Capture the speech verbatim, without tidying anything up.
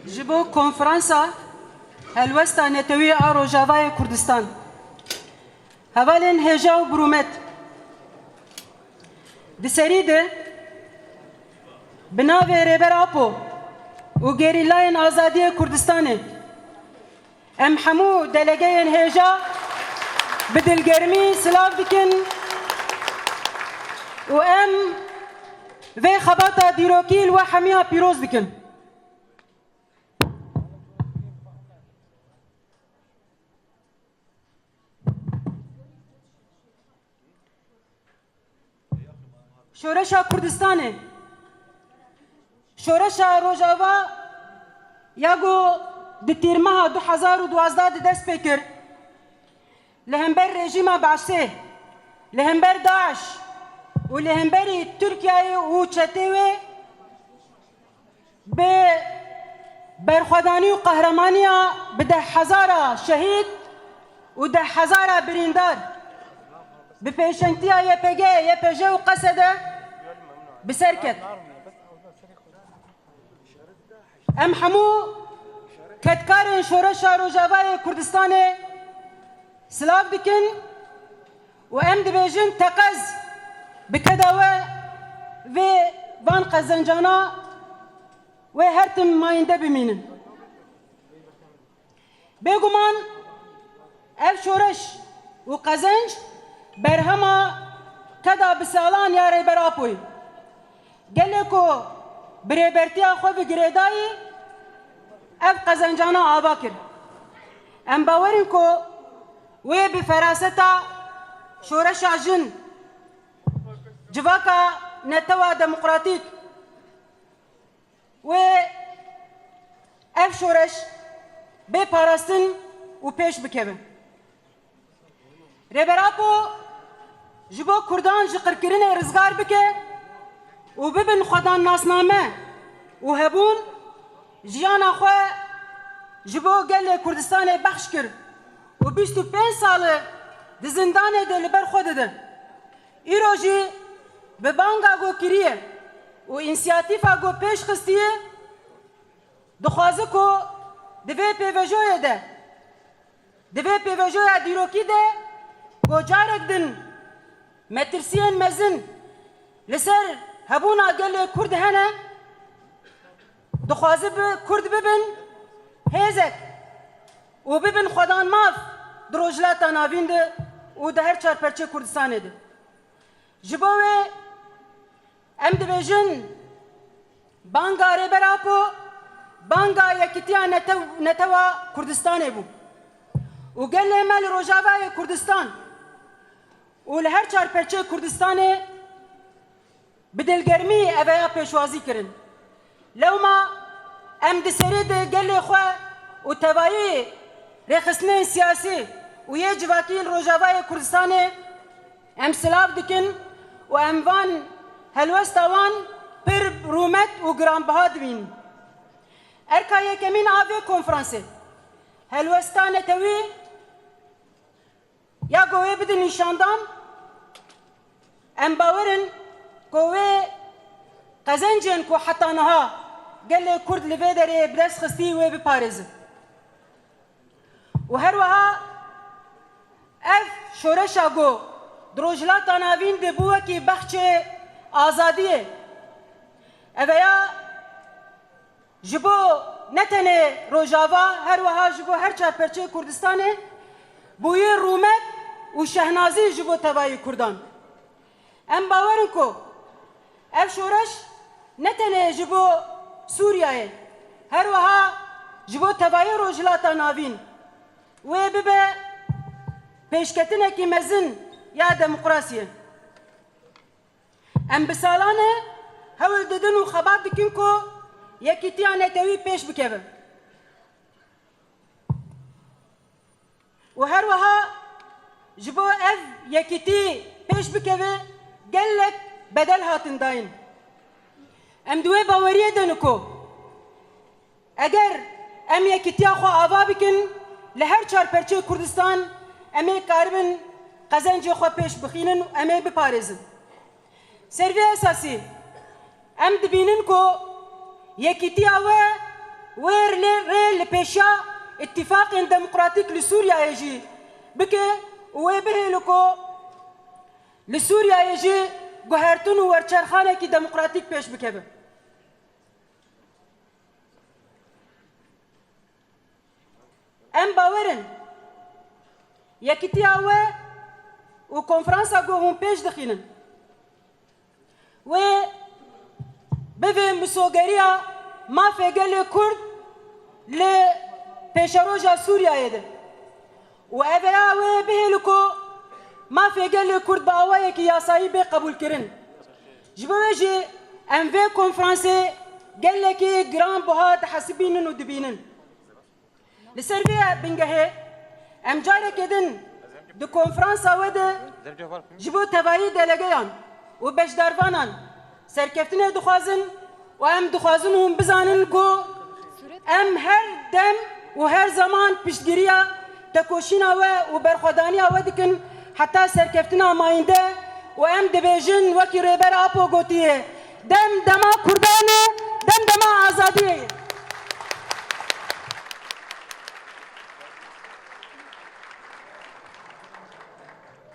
Ji bo Konferansa Helwesta Netewî a Rojavayê Kurdistan. Hevalên hêja û birûmet. Di serî de bi navê Rêber Apo û gerîlayên azadiyê Kurdistanê, em hemû delegeyên hêja bi dilgermî silav dikin û em vê xebata dîrokî li we hemiya pîroz dikin. Şoreşa Kurdistanê, şoreşa Rojava ya ku di tîrmeha du hezar û duwazdeh de dest pê kir, li hember rejîma Be'sê, li hember DAIŞ û li hemberî Tirkiyeyê û çetê wê bi berxwedanî û qehremanîya bi deh hezara şehîd û deh hezara birîndar, bi pêşengtiya Y P G, Y P J û Qesede bi ser ket. Em hemû kedkarên Şoreşa Rojavayê Kurdistanê silav dikin û em dibêjin teqez bi keda we vê van qezencana wê her tim mayînde bimînin. Bêguman ev şoreş û qezenc berhema keda bi salan ya Rêber Apoyê. Gelê ku bi rêbertiya xwe ve girêdayî ev qezencana ava kir. Em bawer in ku wê bi feraseta şoreşa jin, civaka netewa demokratîk, wê ev şoreş bê parastin û pêş bikeve. Rêber Apo ji bo Kurdan ji qirkirinê rizgar bike û bibin xwedannasname û hebûn, jiyana xwe ji bo gelê Kurdistanê bexş kir û bîst û pênc sal e di zindanê de li ber xwe dide. Îro jî bi banga ku kiriye û însiyatîfa ku pêş xistiye, dixwaze ku di vê pêvajoyê de, di vê pêvajoya dîrokî de ku carek din metirsiyên mezin li ser hebûna gelê Kurd hene, dixwaze bi Kurd bibin hêzek û bibin xwedanmaf di Rojhilata Navîn de û di her çar perçeyê Kurdistanê de. Ji bo wê em dibêjin, banga Rêber Apo, banga yekîtiya netew-, netewa Kurdistanê bû. Û gelê me li Rojavayê Kurdistan û li her çar perçeyê Kurdistanê bi dilgermî eveya pêşwazî kirin. Lewma em di serê de gelê xwe û tevayî rêxistinên siyasî û yê civakî li Rojavayê Kurdistanê em silav dikin û em van helwesta wan pir rûmet û giranbiha dibînin. Erka yekemîn a vê konferansê, helwesta netewî ya ku wê bidin nîşandan, em bawer in ku wê qezencên ku heta niha gelê Kurd li vê derê bi dest xistî wê biparêzin. Û her wiha ev şoreşa ku di Rojhilata Navîn de bû wekî bexçê azadiyê, eveya ji bo ne tenê Rojava, her wiha ji bo her çar perçeyê Kurdistanê bûye rûmet û şehnazî ji bo tevayî Kurdan. Em bawer in ku ev şoreş ne tenê ji bo Sûriyeyê, her wiha ji bo tevayî Rojhilata Navîn wê bibe pêşketinekî mezin ya demokrasiyê. Em bi salan e hewl didin û xebat dikin ku yekîtiya netewî pêş bikeve. Û her wiha ji bo ev yekîtî pêş bikeve gelek bedel hatin dayîn. Em di wê baweriyê de ne ku eger em yekîtiya xwe ava bikin, li her çar perçeyê Kurdistan em ê karibin qezencê xwe pêş bixînin û em ê biparêzin. Ser vê esasî em dibînin ku yekîtiya we wêr pêşiya îtîfaqên demokratîk li Sûriyeyê jî bike û wê bihêle ku li Sûriyeyê jî guhertin û werçerxanekî demokratîk pêş bikeve. Em bawer in, yekîtiya we û konferansa ku hûn pêş dixînin, wê bivê misogeriya mafê gelê Kurd li pêşeroja Sûriyeyê de û ev ya wê bihêle ku mafê gelê Kurd bi awayekî yasayî bê qebûlkirin. Ji bo wê jî em vê konferansê gelekî giranbuha dihesibînin û dibînin. Li ser vê bingehê em careke din di konferansa we de ji bo tevayî delegeyan û beşdarvanan serkeftinê dixwazin û em dixwazin hûn bizanin ku em her dem û her zaman piştgiriya tekoşîna we û berxwedaniya we dikin heta serkeftina mayînde û em dibêjin wekî Rêber Apo gotiye, dem dema Kurdan e, dem dema azadiyê ye.